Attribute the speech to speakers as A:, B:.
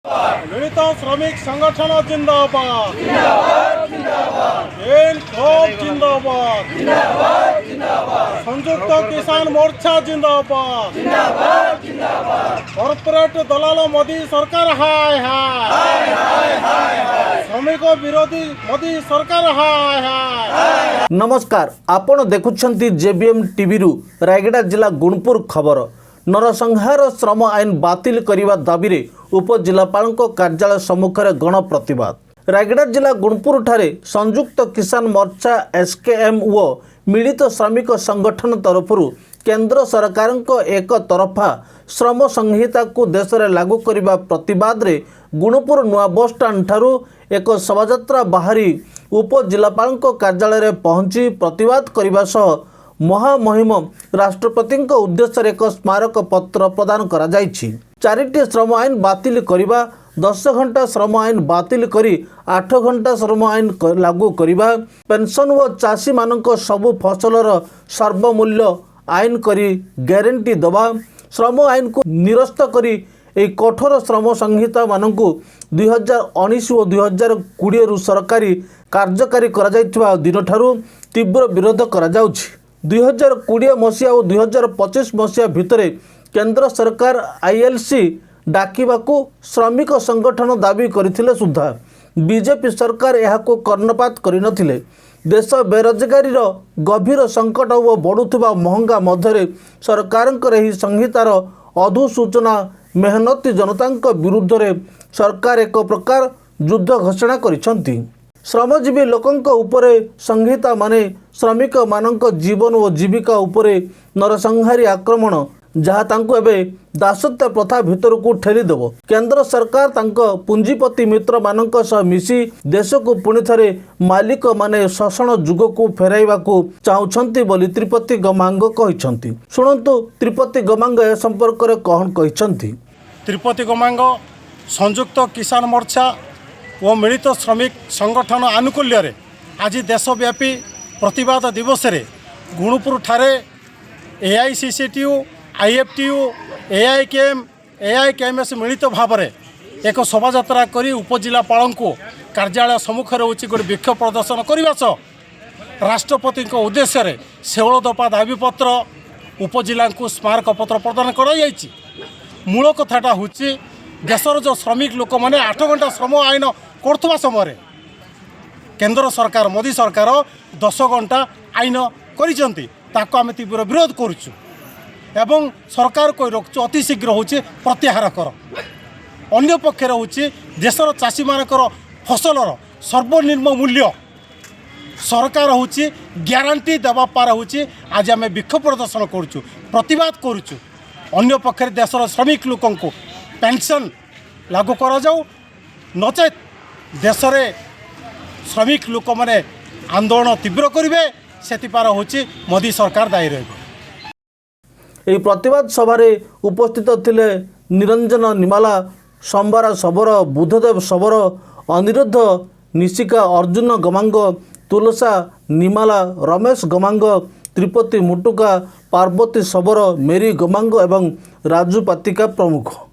A: ମିଳିତ ଶ୍ରମିକ ସଂଗଠନ ଜିନ୍ଦାବାଦ। ଇନକ୍ଲାବ ଜିନ୍ଦାବାଦ। ସଂଯୁକ୍ତ କିଷାନ ମୋର୍ଚ୍ଚା ଜିନ୍ଦାବାଦ। କର୍ପୋରେଟ ଦଲାଲ ମୋଦି ସରକାର ହାୟ ହାୟ। ଶ୍ରମିକ ବିରୋଧୀ ମୋଦି ସରକାର ହାୟ ହାୟ।
B: ନମସ୍କାର, ଆପଣ ଦେଖୁଛନ୍ତି ଜେବିଏମ୍ ଟିଭିରୁ ରାୟଗଡ଼ା ଜିଲ୍ଲା ଗୁଣପୁର ଖବର। ନରସଂହାର ଶ୍ରମ ଆଇନ ବାତିଲ କରିବା ଦାବିରେ ଉପଜିଲ୍ଲାପାଳଙ୍କ କାର୍ଯ୍ୟାଳୟ ସମ୍ମୁଖରେ ଗଣ ପ୍ରତିବାଦ। ରାୟଗଡ଼ା ଜିଲ୍ଲା ଗୁଣପୁରଠାରେ ସଂଯୁକ୍ତ କିଷାନ ମୋର୍ଚ୍ଚା, ଏସ୍କେଏମ୍ ଓ ମିଳିତ ଶ୍ରମିକ ସଂଗଠନ ତରଫରୁ କେନ୍ଦ୍ର ସରକାରଙ୍କ ଏକ ତରଫା ଶ୍ରମ ସଂହିତାକୁ ଦେଶରେ ଲାଗୁ କରିବା ପ୍ରତିବାଦରେ ଗୁଣପୁର ନୂଆ ବସ୍ଷ୍ଟାଣ୍ଡ ଠାରୁ ଏକ ଶୋଭାଯାତ୍ରା ବାହାରି ଉପଜିଲ୍ଲାପାଳଙ୍କ କାର୍ଯ୍ୟାଳୟରେ ପହଞ୍ଚି ପ୍ରତିବାଦ କରିବା ସହ ମହାମହିମ ରାଷ୍ଟ୍ରପତିଙ୍କ ଉଦ୍ଦେଶ୍ୟରେ ଏକ ସ୍ମାରକପତ୍ର ପ୍ରଦାନ କରାଯାଇଛି। ଚାରିଟି ଶ୍ରମ ଆଇନ ବାତିଲ କରିବା, 10 ଘଣ୍ଟା ଶ୍ରମ ଆଇନ ବାତିଲ କରି 8 ଘଣ୍ଟା ଶ୍ରମ ଆଇନ ଲାଗୁ କରିବା, ପେନ୍ସନ୍ ଓ ଚାଷୀମାନଙ୍କ ସବୁ ଫସଲର ସର୍ବମୂଲ୍ୟ ଆଇନ କରି ଗ୍ୟାରେଣ୍ଟି ଦେବା, ଶ୍ରମ ଆଇନକୁ ନିରସ୍ତ କରି ଏହି କଠୋର ଶ୍ରମ ସଂହିତାମାନଙ୍କୁ 2019 ଓ 2020ରୁ ସରକାରୀ କାର୍ଯ୍ୟକାରୀ କରାଯାଇଥିବା ଦିନଠାରୁ ତୀବ୍ର ବିରୋଧ କରାଯାଉଛି। 2020 ମସିହା ଓ 2025 ମସିହା ଭିତରେ କେନ୍ଦ୍ର ସରକାର ଆଇଏଲ୍ସି ଡାକିବାକୁ ଶ୍ରମିକ ସଂଗଠନ ଦାବି କରିଥିଲେ ସୁଦ୍ଧା ବିଜେପି ସରକାର ଏହାକୁ କର୍ଣ୍ଣପାତ କରିନଥିଲେ। ଦେଶ ବେରୋଜଗାରୀର ଗଭୀର ସଙ୍କଟ ଓ ବଢ଼ୁଥିବା ମହଙ୍ଗା ମଧ୍ୟରେ ସରକାରଙ୍କର ଏହି ସଂହିତାର ଅଧିସୂଚନା ମେହନତି ଜନତାଙ୍କ ବିରୁଦ୍ଧରେ ସରକାର ଏକ ପ୍ରକାର ଯୁଦ୍ଧ ଘୋଷଣା କରିଛନ୍ତି। ଶ୍ରମଜୀବୀ ଲୋକଙ୍କ ଉପରେ ସଂହିତା ମାନେ ଶ୍ରମିକମାନଙ୍କ ଜୀବନ ଓ ଜୀବିକା ଉପରେ ନରସଂହାରୀ ଆକ୍ରମଣ, ଯାହା ତାଙ୍କୁ ଏବେ ଦାସତ୍ୱ ପ୍ରଥା ଭିତରକୁ ଠେଲିଦେବ। କେନ୍ଦ୍ର ସରକାର ତାଙ୍କ ପୁଞ୍ଜିପତି ମିତ୍ରମାନଙ୍କ ସହ ମିଶି ଦେଶକୁ ପୁଣିଥରେ ମାଲିକମାନେ ଶୋଷଣ ଯୁଗକୁ ଫେରାଇବାକୁ ଚାହୁଁଛନ୍ତି ବୋଲି ତ୍ରିପତି ଗମାଙ୍ଗ କହିଛନ୍ତି। ଶୁଣନ୍ତୁ, ତ୍ରିପତି ଗମାଙ୍ଗ ଏ ସମ୍ପର୍କରେ କ'ଣ କହିଛନ୍ତି।
A: ତ୍ରିପତି ଗମାଙ୍ଗ, ସଂଯୁକ୍ତ କିଷାନ ମୋର୍ଚ୍ଚା ଓ ମିଳିତ ଶ୍ରମିକ ସଂଗଠନ ଆନୁକୂଲ୍ୟରେ ଆଜି ଦେଶବ୍ୟାପୀ ପ୍ରତିବାଦ ଦିବସରେ ଗୁଣୁପୁରଠାରେ ଏଆଇସିସିଟିୟୁ, ଆଇଏଫ୍ଟିୟୁ, ଏଆଇକେଏମ୍, ଏଆଇକେଏମ୍ଏସ୍ ମିଳିତ ଭାବରେ ଏକ ଶୋଭାଯାତ୍ରା କରି ଉପଜିଲ୍ଲାପାଳଙ୍କୁ କାର୍ଯ୍ୟାଳୟ ସମ୍ମୁଖରେ ହେଉଛି ଗୋଟେ ବିକ୍ଷୋଭ ପ୍ରଦର୍ଶନ କରିବା ସହ ରାଷ୍ଟ୍ରପତିଙ୍କ ଉଦ୍ଦେଶ୍ୟରେ 16 ଦଫା ଦାବିପତ୍ର ଉପଜିଲ୍ଲାଙ୍କୁ ସ୍ମାରକପତ୍ର ପ୍ରଦାନ କରାଯାଇଛି। ମୂଳ କଥାଟା ହେଉଛି, ଦେଶର ଯେଉଁ ଶ୍ରମିକ ଲୋକମାନେ 8 ଘଣ୍ଟା ଶ୍ରମ ଆଇନ କରୁଥିବା ସମୟରେ କେନ୍ଦ୍ର ସରକାର, ମୋଦି ସରକାର 10 ଘଣ୍ଟା ଆଇନ କରିଛନ୍ତି, ତାକୁ ଆମେ ତୀବ୍ର ବିରୋଧ କରୁଛୁ ଏବଂ ସରକାର କହି ରଖୁଛୁ, ଅତି ଶୀଘ୍ର ହେଉଛି ପ୍ରତ୍ୟାହାର କର। ଅନ୍ୟ ପକ୍ଷରେ ହେଉଛି ଦେଶର ଚାଷୀମାନଙ୍କର ଫସଲର ସର୍ବନିମ୍ନ ମୂଲ୍ୟ ସରକାର ହେଉଛି ଗ୍ୟାରେଣ୍ଟି ଦେବା ପାର ହେଉଛି ଆଜି ଆମେ ବିକ୍ଷୋଭ ପ୍ରଦର୍ଶନ କରୁଛୁ, ପ୍ରତିବାଦ କରୁଛୁ। ଅନ୍ୟ ପକ୍ଷରେ ଦେଶର ଶ୍ରମିକ ଲୋକଙ୍କୁ ପେନ୍ସନ୍ ଲାଗୁ କରାଯାଉ, ନଚେତ୍ ଦେଶରେ ଶ୍ରମିକ ଲୋକମାନେ ଆନ୍ଦୋଳନ ତୀବ୍ର କରିବେ। ସେଥିପାଇଁ ହେଉଛି ମୋଦି ସରକାର ଦାୟୀ ରହିବ।
B: ଏହି ପ୍ରତିବାଦ ସଭାରେ ଉପସ୍ଥିତ ଥିଲେ ନିରଞ୍ଜନ ନିମାଲା, ସମ୍ବାରା ଶବର, ବୁଦ୍ଧଦେବ ଶବର, ଅନିରୁଦ୍ଧ ନିଶିକା, ଅର୍ଜୁନ ଗମାଙ୍ଗ, ତୁଲସା ନିମାଲା, ରମେଶ ଗମାଙ୍ଗ, ତ୍ରିପତି ମୁଟୁକା, ପାର୍ବତୀ ଶବର, ମେରି ଗମାଙ୍ଗ ଏବଂ ରାଜୁ ପାତିକା ପ୍ରମୁଖ।